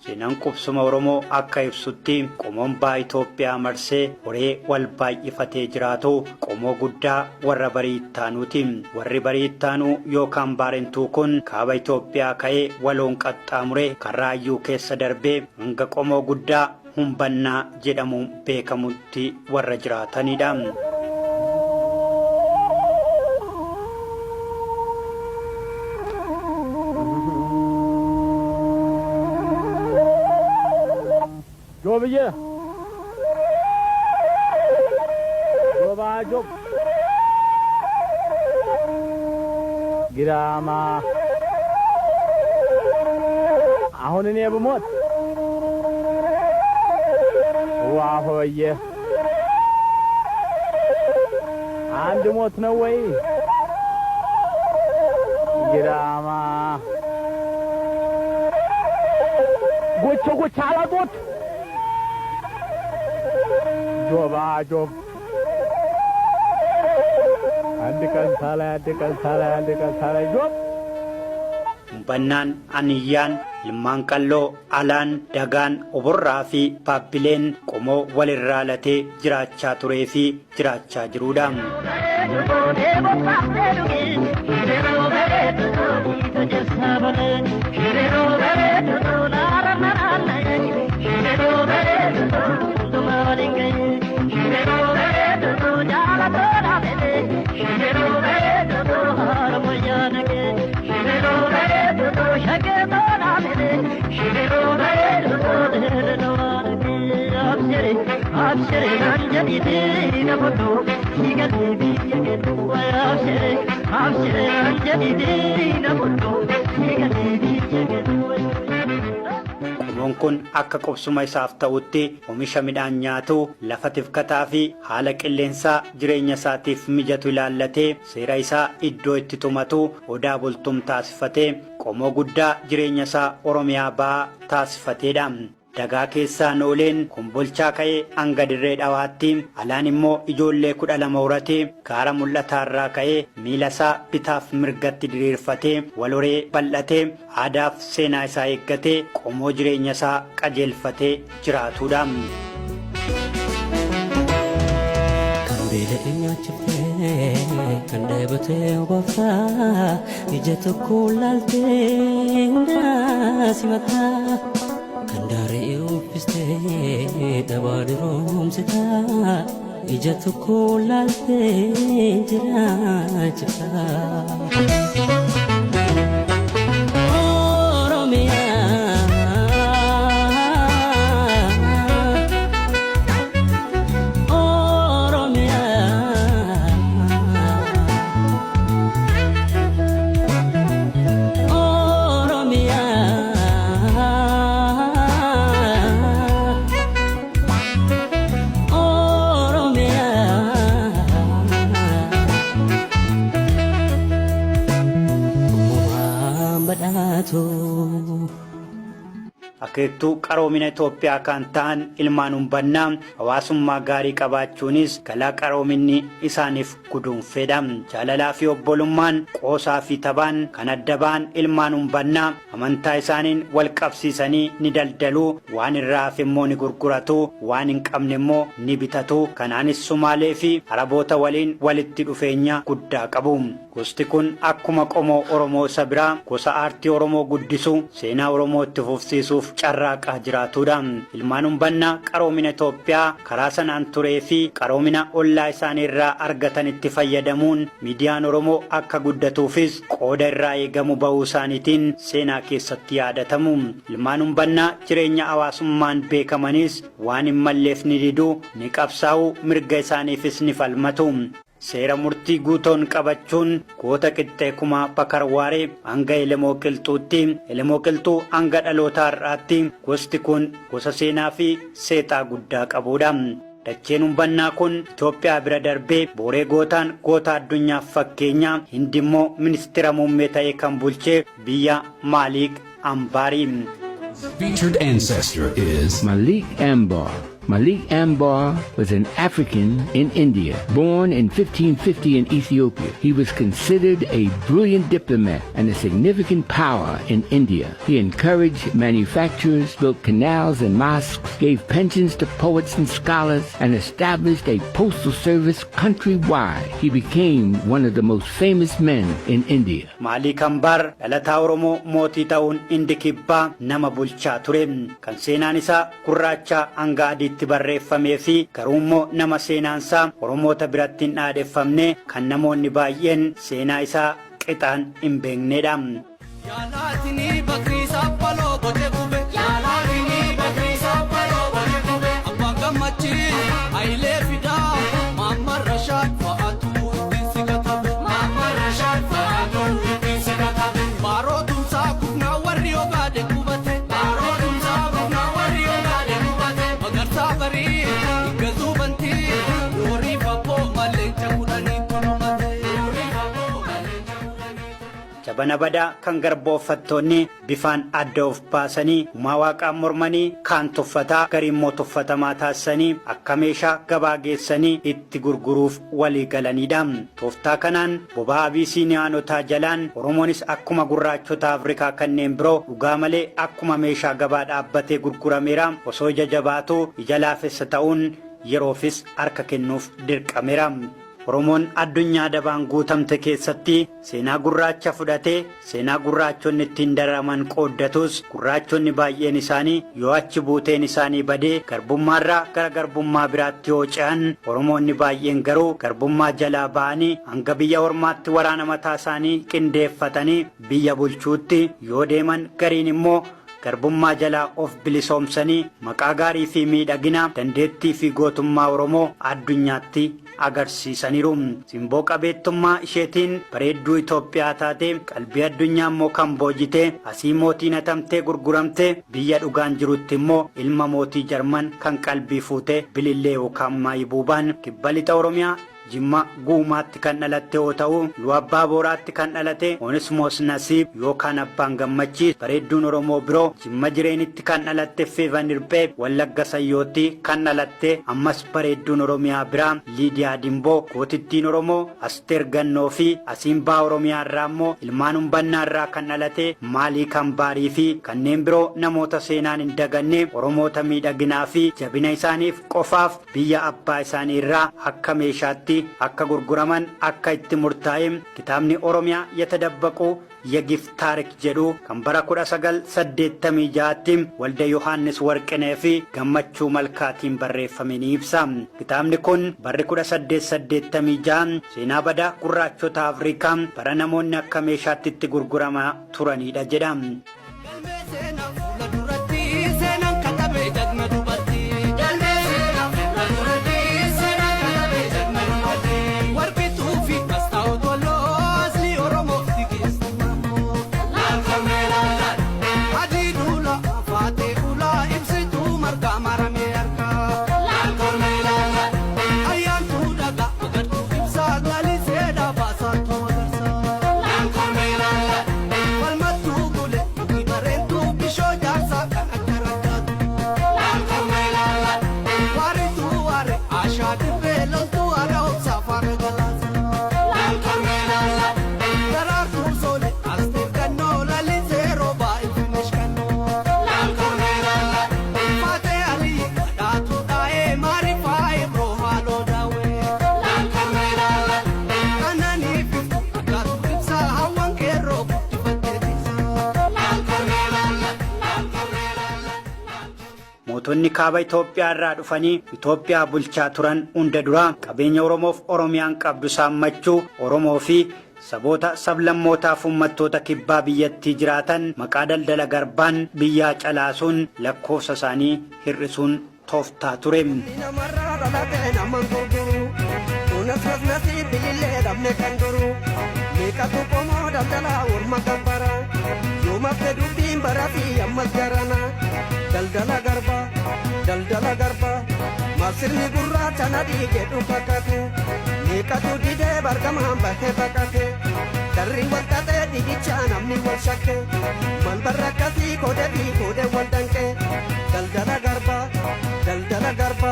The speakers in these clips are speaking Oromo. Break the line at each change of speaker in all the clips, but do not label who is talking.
Seenaan qubsuma Oromoo akka ibsutti qomoon baha Itoophiyaa marsee horee wal baay'ifatee jiraatu qomoo guddaa warra Barii Ittaanuuti. Warri Barii Ittaanuu yookaan Baarentuu kun kaaba Itoophiyaa ka'ee waloon qaxxaamuree Karraayyuu keessa darbee hanga qomoo guddaa Humbannaa jedhamuun beekamutti warra jiraatanidha.
Joobiyye. Joobaa joob. Giraamaa. አሁን እኔ ብሞት ዋሆዬ አንድ ሞት ነው ወይ? ግራማ ጎቸ ጎቸ አላጦት ጆባ ጆብ አንድ ቀን ሳላይ አንድ ቀን ሳላይ አንድ ቀን ሳላይ ጆብ
Humbannaan, Aniyyaan, Ilmaan Qalloo, Alaan, Dagaan, Oborraa fi Baabbileen qomoo walirraa latee jiraachaa turee fi jiraachaa jiruudha. Qomoon kun akka qubsuma isaaf ta'utti oomisha midhaan nyaatuu, lafa tifkataa fi haala qilleensaa jireenya isaatiif mijatu ilaallatee seera isaa iddoo itti tumatu Odaa Bultum taasifatee qomoo guddaa jireenya isaa Oromiyaa Bahaa taasifateedha. Dagaa keessaa Nooleen Kombolchaa ka'ee hanga Dirree Dhawaatti, Alaan immoo ijoollee 12 horatee Gaara Mul'ataarraa ka'ee miilasaa bitaaf mirgatti diriirfatee wal horee bal'atee aadaaf seenaa isaa eeggatee qomoo jireenyasaa qajeelfatee jiraatuudha.
Kan beela'e nyaachiftee, kan dheebote obaafta, ija tokko laaltee hundaa simatta. Kan daaree uffistee dhabaa duroomsita, ija tokko laaltee jiraachifta. Uumamaan badhaatu.
Akeektuu qaroomina Itoophiyaa kan ta'an ilmaan Humbannaa hawaasummaa gaarii qabaachuunis galaa qaroominni isaaniif guduunfedha. Jaalalaa fi obbolummaan, qoosaa fi taphaan kan adda ba'an ilmaan Humbannaa amantaa isaaniin wal qabsiisanii ni daldalu, waan irraa hafe immoo ni gurguratu, waan hin qabne immoo ni bitatu. Kanaanis Sumaalee fi Araboota waliin walitti dhufeenya guddaa qabu. Gosti kun akkuma qomoo Oromoo isa biraa gosa aartii Oromoo guddisuu, seenaa Oromoo itti fufsiisuuf carraaqaa jiraatuudha. Ilmaan Humbannaa qaroomina Itoophiyaa karaa sanaan turee fi qaroomina ollaa isaanii irraa argatanitti fayyadamuun miidiyaan Oromoo akka guddatuufis qooda irraa eegamu bahuu isaaniitiin seenaa keessatti yaadatamu. Ilmaan Humbannaa jireenya hawaasummaan beekamanis waan hin malleef ni didu, ni qabsaa'u, mirga isaaniifis ni falmatu. Seera murtii guutoon qabachuun goota qixxee kumaa Bakar Waaree hanga Elemoo Qilxuutti, Elemoo Qilxuu hanga dhaloota har'aatti gosti kun gosa seenaa fi seexaa guddaa qabuudha. Dacheen Humbannaa kun Itoophiyaa bira darbee Booree Gootaan goota addunyaaf fakkeenya, Hindi immoo ministira muummee ta'ee kan bulche biyya Maaliik Ambaari.
Featured ancestor is
Malik Ambar.
Malik Ambar was an African in India, born in 1550 in Ethiopia. He was considered a brilliant diplomat and a significant power in India. He encouraged manufacturers, built canals and mosques, gave pensions to poets and scholars, and established a postal service countrywide. He became one of the most famous men in India.
Maaliik Ambaar dhalataa Oromoo mootii ta'uun Indi Kibbaa nama bulchaa ture. Kan seenaan isaa gurraacha hanga adiitti barreeffamee fi garuu immoo nama seenaansaa Oromoota biratti hin dhaadheffamne, kan namoonni baay'een seenaa isaa qixaan hin beeknedha.
Yaalaatinii bakrii saaphaloo boce gube. Yaalaatinii bakrii saaphaloo boce gube. Abbaan gammachii Hayilee Fidaa Maamman Rashaad fa'aatu ittiin si katabe. Maamman Rashaad fa'aatu ittiin si katabe. Baaroo tumsaa kufnaa warri ogaade qubate. Baaroo tumsaa kufnaa warri ogaade qubate. Magarsaa barii gazzuu bantii horii fabboo maleenca 10 tulumate. Horii fabboo maleenca 10.
Jabana badaa kan garbooffattoonni bifaan adda of baasanii uumaa Waaqaan mormanii, kaan tuffataa, garii immoo tuffatamaa taasisanii akka meeshaa gabaa geessanii itti gurguruuf walii galanidha. Tooftaa kanaan boba'aa Abisiiniyaanotaa jalaan Oromoonis akkuma gurraachota Afrikaa kanneen biroo dhugaa malee akkuma meeshaa gabaa dhaabbatee gurgurameera. Osoo ija jabaatu ija laafessa ta'uun yeroofis harka kennuuf dirqameera. Oromoon addunyaa dabaan guutamte keessatti seenaa gurraacha fudhatee seenaa gurraachonni ittiin dararaman qooddatus, gurraachonni baay'een isaanii yoo achi buuteen isaanii badee garbummaarraa gara garbummaa biraatti yoo ce'an, Oromoonni baay'een garuu garbummaa jalaa ba'anii hanga biyya ormaatti waraana mataa isaanii qindeeffatanii biyya bulchuutti yoo deeman, gariin immoo garbummaa jalaa of bilisoomsanii maqaa gaarii fi miidhagina, dandeettii fi gootummaa Oromoo addunyaatti agarsiisaniiru. Simboo qabeettummaa isheetiin bareedduu Itoophiyaa taate, qalbii addunyaa immoo kan boojite, asii mootiin hatamtee gurguramte, biyya dhugaan jirutti immoo ilma mootii Jarman kan qalbii fuute, Bilillee yookaan Maayibuubaan Kibba Lixa Oromiyaa, Jimma Guumaatti kan dhalatte yoo ta'u, Iluu Abbaa Booraatti kan dhalate Onismoos Nasiib yookaan Abbaan Gammachiis, bareedduun Oromoo biroo Jimma Jireenitti kan dhalatte Feevan Hirphee, Wallagga Sayyootti kan dhalatte ammas bareedduun Oromiyaa biraa Liidiyaa Dimboo, gootittiin Oromoo Asteer Gannoo fi Asiimbaa Oromiyaa irraa immoo ilmaan Humbannaa irraa kan dhalate Maalii Kambaarii fi kanneen biroo namoota seenaan hin daganne, Oromoota miidhaginaa fi jabina isaaniif qofaaf biyya abbaa isaanii irraa akka meeshaatti akka gurguraman akka itti murtaa'e kitaabni "Oromiyaa Yatadabbaquu Yagif Taarik" jedhu kan bara 1986tti Walda Yohaannis Warqinee fi Gammachuu Malkaatiin barreeffame ni ibsa. Kitaabni kun barri 1886 seenaa badaa gurraachota Afrikaa, bara namoonni akka meeshaatti itti gurguramaa turanidha jedha.
Galmee seenaa fuula duratti seenaan katabee jagna dubartii. Galmee seenaa fuula duratti seenaan katabee jagna dubartii. Warqituu fi mastaa'ot walloo asli Oromoo tigeessu maammoo. Laalkomee laalaan adii duula faatee ulaa ibsituu margaa maramee harkaa. Laalkomee laalaan ayyaantuu dhagaa magartuu ibsaa lalisee dhaabasaatu magarsaa. Laalkomee laalaan falmattuu gule mukti bareentuu bishoo jaarsaa kan akka raggaatu. Laalkomee laalaan waarituu waare ashaa dirree loltuu haadha obsaa faana galaasa. Laalkomee laalaan daraartuu soole Asteer Gannoo lalisee roobaa ilfinesh kannoo. Laalkomee laalaan faatee alii kadhaatu dhaa'ee maariifaa ibroo haaloo daawwee. Laalkomee laalaan qananii fiftu akkaatu ibsaa hawwan qeerroo guddifattee tiksaa. Laalkomee laalaan laalkomee laalaan.
Mootonni kaaba Itoophiyaa irraa dhufanii Itoophiyaa bulchaa turan hunda duraa qabeenya Oromoof Oromiyaan qabdu saammachuu, Oromoo fi saboota, sablammootaaf uummattoota kibbaa biyyattii jiraatan maqaa daldala garbaan biyyaa calaasuun lakkoofsa isaanii hir'isuun tooftaa ture.
Namarraa dhalatee naman gurguru kunas nasnasii bilillee dhabne kan duru meeqatu qomoo daldalaa orma gabbara yoomafte dubbiin barasii ammas jarana daldala garba, daldala garba maasirni gurraacha nadii jedhu kakate meeqatu didee bargamaan bahee baqate darri wal xaxee dhigichaa namni wal shakke mal barra akkasii koodee fi koodee wal danqe daldala garba, daldala garba.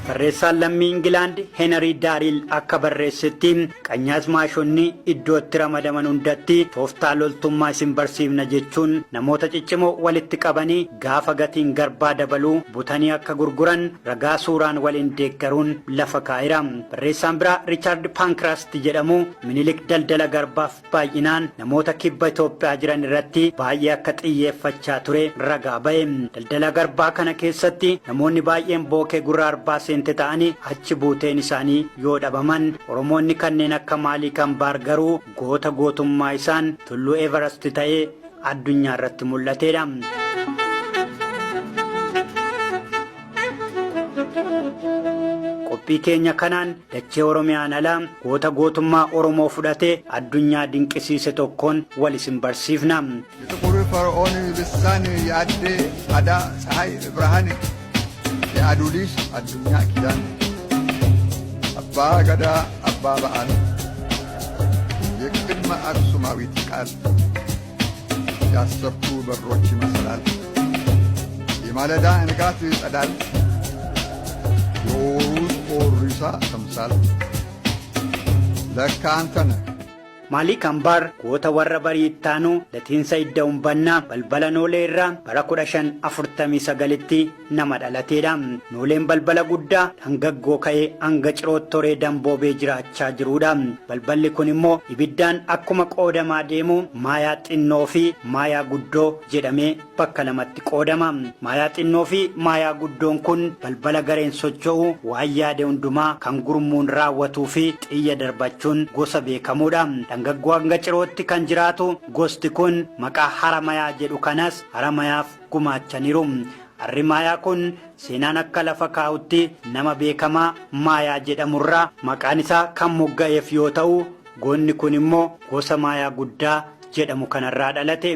Barreessaan lammii Ingilaand Heenarii Daariil akka barreessetti Qanyaazmaashonni iddoo itti ramadaman hundatti tooftaa loltummaa isin barsiifna jechuun namoota ciccimoo walitti qabanii gaafa gatiin garbaa dabaluu butanii akka gurguran ragaa suuraan waliin deeggaruun lafa kaa'eera. Barreessaan biraa Riichaard Paankrast jedhamu Minilik daldala garbaaf baay'inaan namoota kibba Itoophiyaa jiran irratti baay'ee akka xiyyeeffachaa ture ragaa ba'e. Daldala garbaa kana keessatti namoonni baay'een bookee gurra arbaa seente ta'anii achi buuteen isaanii yoo dhabaman, Oromoonni kanneen akka Maaliik Ambaar garuu goota gootummaa isaan tulluu Everest ta'ee addunyaa irratti mul'ateedha. Qophii keenya kanaan dachee Oromiyaan alaa goota gootummaa Oromoo fudhatee addunyaa dinqisiise tokkoon wal isin barsiifna.
የጥቁር ፈርዖን ልሳን የአዴ አዳ ፀሐይ ብርሃን የአዱሊስ አዱኛ ኪዳን አባ ገዳ አባ በዓል የቅድመ አክሱማዊት ቃል የአስርቱ በሮች ይመስላል የማለዳ ንጋት ጸዳል የኦሩስ ኦሪሳ ተምሳል ለካ አንተ ነህ።
Maaliik Ambaar goota warra barii ittaanuu latiinsa idda umbannaa balbala Noolee irraa bara 1549tti nama dhalateedha. Nooleen balbala guddaa dhangaggoo ka'ee hanga ciroottoree damboobee jiraachaa jiruudha. Balballi kun immoo ibiddaan akkuma qoodamaa deemu maayaa xinnoo fi maayaa guddoo jedhamee bakka lamatti qoodama. Maayaa xinnoo fi maayaa guddoon kun balbala gareen socho'u waan yaade hundumaa kan gurmuun raawwatuu fi xiyya darbachuun gosa beekamuudha. Dargaggoo hanga cirootti kan jiraatu gosti kun maqaa haramayaa jedhu kanas haramayaaf gumaachaniiru. Harri maayaa kun seenaan akka lafa kaa'utti nama beekamaa maayaa jedhamurraa maqaan isaa kan mogga'eef yoo ta'u, goonni kun immoo gosa maayaa guddaa jedhamu kanarraa dhalate.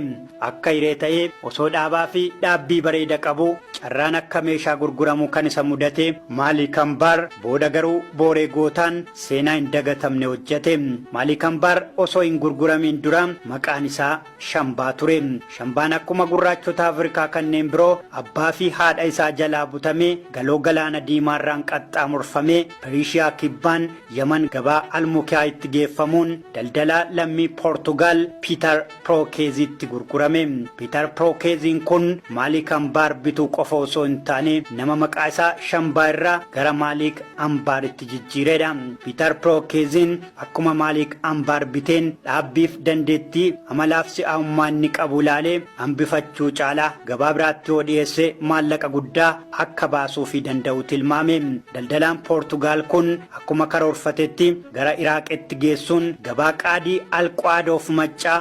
Akka hiree ta'ee osoo dhaabaa fi dhaabbii bareeda qabu carraan akka meeshaa gurguramu kan isa mudate Maaliik Ambaar booda garuu booree gootaan seenaa hin dagatamne hojjete. Maaliik Ambaar osoo hin gurguramiin dura maqaan isaa Shambaa ture. Shambaan akkuma gurraachota Afrikaa kanneen biroo abbaa fi haadha isaa jalaa butamee galoo galaana diimaarraan qaxxaamurfamee Perishiyaa kibbaan Yaman gabaa Almukiyaa itti geeffamuun daldalaa lammii Poortugaal Piitar Pirookeeziitti gurgurame. Piitar Pirookeeziin kun Maaliik Ambaar bituu qofa osoo hin taane nama maqaa isaa Shambaa irraa gara Maaliik Ambaaritti jijjiiredha. Piitar Pirookeeziin akkuma Maaliik Ambaar biteen dhaabbiif dandeettii amalaaf si'aa'ummaa inni qabu ilaalee hambifachuu caalaa gabaa biraatti yoo dhiyeesse maallaqa guddaa akka baasuufii danda'u tilmaame. Daldalaan Poortugaal kun akkuma karoorfatetti gara Iraaqitti geessuun gabaa qaadii Alqwaadoof Maccaa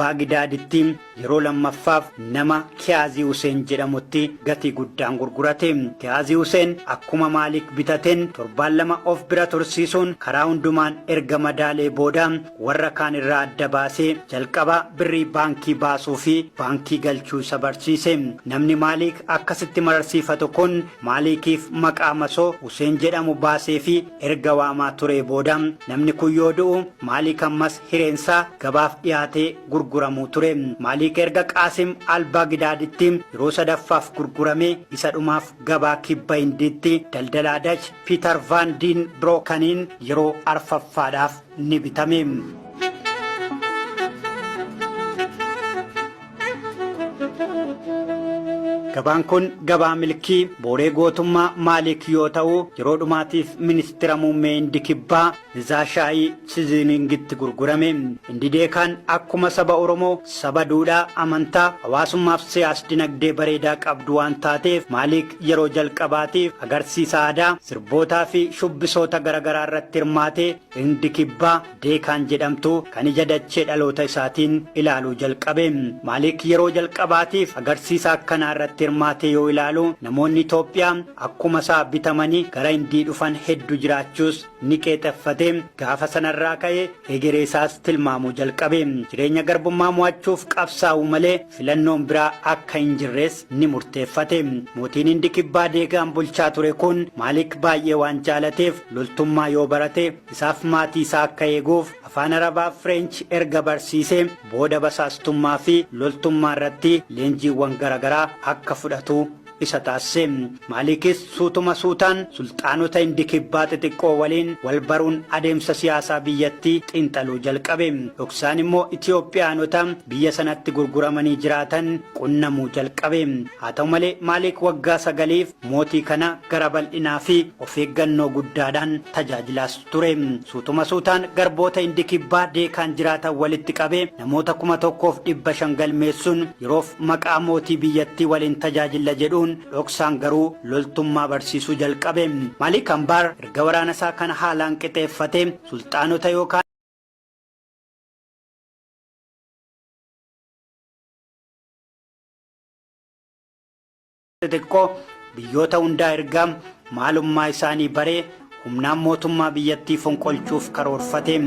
Baagidaaditti yeroo lammaffaaf nama Kiyaazii Huseen jedhamutti gatii guddaan gurgurate. Kiyaazii Huseen akkuma Maaliik bitateen torbaan lama of bira tursiisuun karaa hundumaan erga madaalee booda warra kaan irraa adda baasee jalqaba birrii baankii baasuu fi baankii galchuu isa barsiise. Namni Maaliik akkasitti mararsiifatu kun Maaliikiif maqaa masoo Huseen jedhamu baasee fi erga waamaa turee booda namni kun yoo du'u Maaliik ammas hireensaa gabaaf dhiyaatee gurguramuu ture. Maaliik erga Qaasim Al-Bagidaaditti yeroo sadaffaaf gurguramee isa dhumaaf gabaa kibba Hindiitti daldalaa Dach Piitar Vaan Diin Birookaniin yeroo arfaffaadhaaf ni bitame. Gabaan kun gabaa milkii booree gootummaa Maaliik yoo ta'u yeroo dhumaatiif ministira muummee Hindi kibbaa Nizaashaayii Siziningitti gurgurame. Hindi deekaan akkuma saba Oromoo saba duudhaa amantaa hawaasummaaf siyaas dinagdee bareedaa qabdu waan taateef Maaliik yeroo jalqabaatiif agarsiisa aadaa sirbootaa fi shubbisoota garaagaraa irratti hirmaatee Hindi kibbaa deekaan jedhamtu kan ija dachee dhaloota isaatiin ilaaluu jalqabe. Maaliik yeroo jalqabaatiif agarsiisa akkanaa irratti hirmaatee yoo ilaalu namoonni Itoophiyaa akkuma isaa bitamanii gara Hindii dhufan hedduu jiraachuus ni qeexeffate. Gaafa sanarraa ka'ee egeree isaas tilmaamuu jalqabe. Jireenya garbummaa mo'achuuf qabsaa'u malee filannoon biraa akka hin jirres ni murteeffate. Mootiin Hindi kibbaa deegaan bulchaa ture kun Maaliik baay'ee waan jaalateef loltummaa yoo barate isaaf maatii isaa akka eeguuf afaan Arabaa Fireench erga barsiisee booda basaastummaa fi loltummaa irratti leenjiiwwan garaagaraa akka fudhatu isa taasise. Maalikis suutuma suutaan sulxaanota Hindi kibbaa xixiqqoo waliin wal baruun adeemsa siyaasaa biyyattii xiinxaluu jalqabe. Dhoksaan immoo Itiyoophiyaanota biyya sanatti gurguramanii jiraatan qunnamuu jalqabe. Haa ta'u malee Maalik waggaa sagaliif mootii kana gara bal'inaa fi of eeggannoo guddaadhaan tajaajilaas ture. Suutuma suutaan garboota Hindi kibbaa deekaan jiraatan walitti qabee namoota 1,500 galmeessuun yeroof maqaa mootii biyyattii waliin tajaajilla jedhuun dhoksaan garuu loltummaa barsiisuu jalqabe. Maalik Ambaar erga waraana isaa kana haalaan qixeeffatee sulxaanota yookaan xixiqqoo biyyoota hundaa erga maalummaa isaanii baree humnaan mootummaa biyyattii fonqolchuuf karoorfate.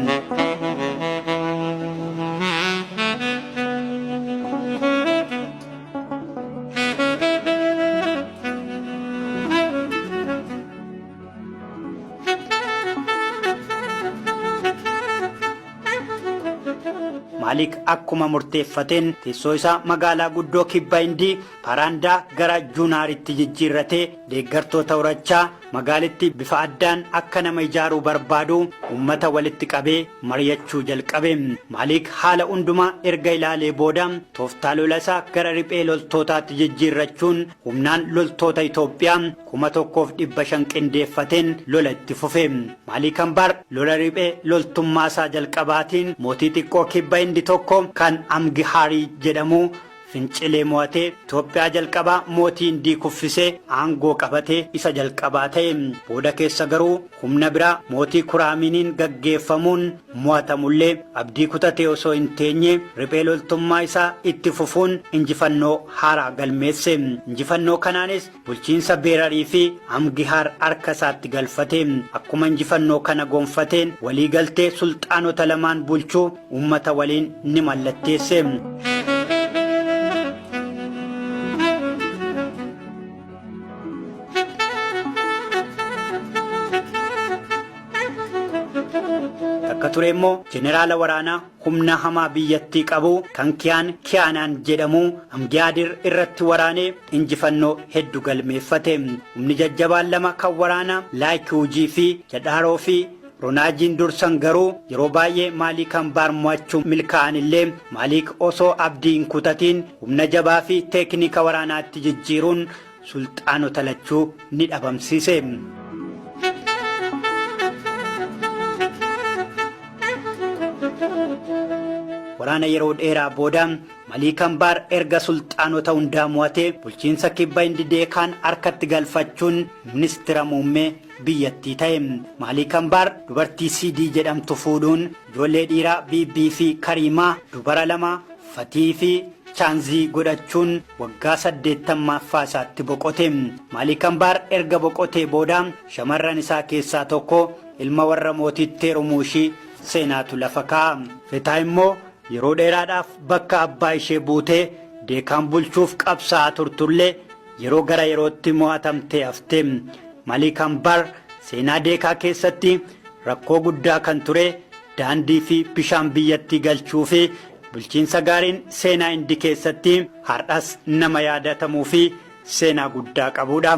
Maalik akkuma murteeffateen teessoo isaa magaalaa guddoo kibba Hindii Paraandaa gara Juunaaritti jijjiirratee deeggartoota horachaa magaalitti bifa addaan akka nama ijaaruu barbaadu uummata walitti qabee mari'achuu jalqabe. Maalik haala hundumaa erga ilaalee booda tooftaa lola isaa gara riphee loltootaatti jijjiirrachuun humnaan loltoota Itoophiyaa 1,500 qindeeffateen lola itti fufe. Maaliik Ambaar lola riphee loltummaa isaa jalqabaatiin mootii xiqqoo kibba Hindi tokko kan Amgihaarii jedhamu fincilee mo'atee Itoophiyaa jalqabaa mootii Hindii kuffisee aangoo qabatee isa jalqabaa ta'e. Booda keessa garuu humna biraa mootii Kuraaminiin gaggeeffamuun mo'atamullee abdii kutatee osoo hin teenye riphee loltummaa isaa itti fufuun injifannoo haaraa galmeesse. Injifannoo kanaanis bulchiinsa Beerarii fi Amgihaar harka isaatti galfate. Akkuma injifannoo kana gonfateen walii galtee sulxaanota lamaan bulchuu uummata waliin ni mallatteesse. Takka ture immoo jeneraala waraanaa humna hamaa biyyattii qabu kan Kiyaan Kiyaanaan jedhamu Amgiyaadir irratti waraanee injifannoo heddu galmeeffate. Humni jajjabaan lama kan waraana Laayikiwujii fi Jadhaaroo fi Ronaajiin dursan garuu yeroo baay'ee Maaliik Ambaar mo'achuun milkaa'an illee Maaliik osoo abdii hin kutatiin humna jabaa fi teeknika waraanaatti jijjiiruun sulxaanota lachuu ni dhabamsiise. Waraana yeroo dheeraa booda Maliik Ambaar erga sulxaanota hundaa mo'atee bulchiinsa kibba Hindi Deekaan harkatti galfachuun ministira muummee biyyattii ta'e. Maaliik Ambaar dubartii Siidii jedhamtu fuudhuun ijoollee dhiiraa Biibbii fi Kariimaa, dubara lama Fatii fi Chaanzii godhachuun waggaa 80ffaa isaatti boqote. Maaliik Ambaar erga boqotee booda shamarran isaa keessaa tokko ilma warra mootiitti heerumuu ishii seenaatu lafa kaa'a. Fetaa immoo yeroo dheeraadhaaf bakka abbaa ishee buutee Deekaan bulchuuf qabsaa'aa turtullee yeroo gara yerootti mo'atamtee hafte. Maliik Ambaar seenaa Deekaa keessatti rakkoo guddaa kan ture daandii fi bishaan biyyattii galchuu fi bulchiinsa gaariin seenaa Hindi keessatti har'as nama yaadatamuu fi seenaa guddaa qabudha.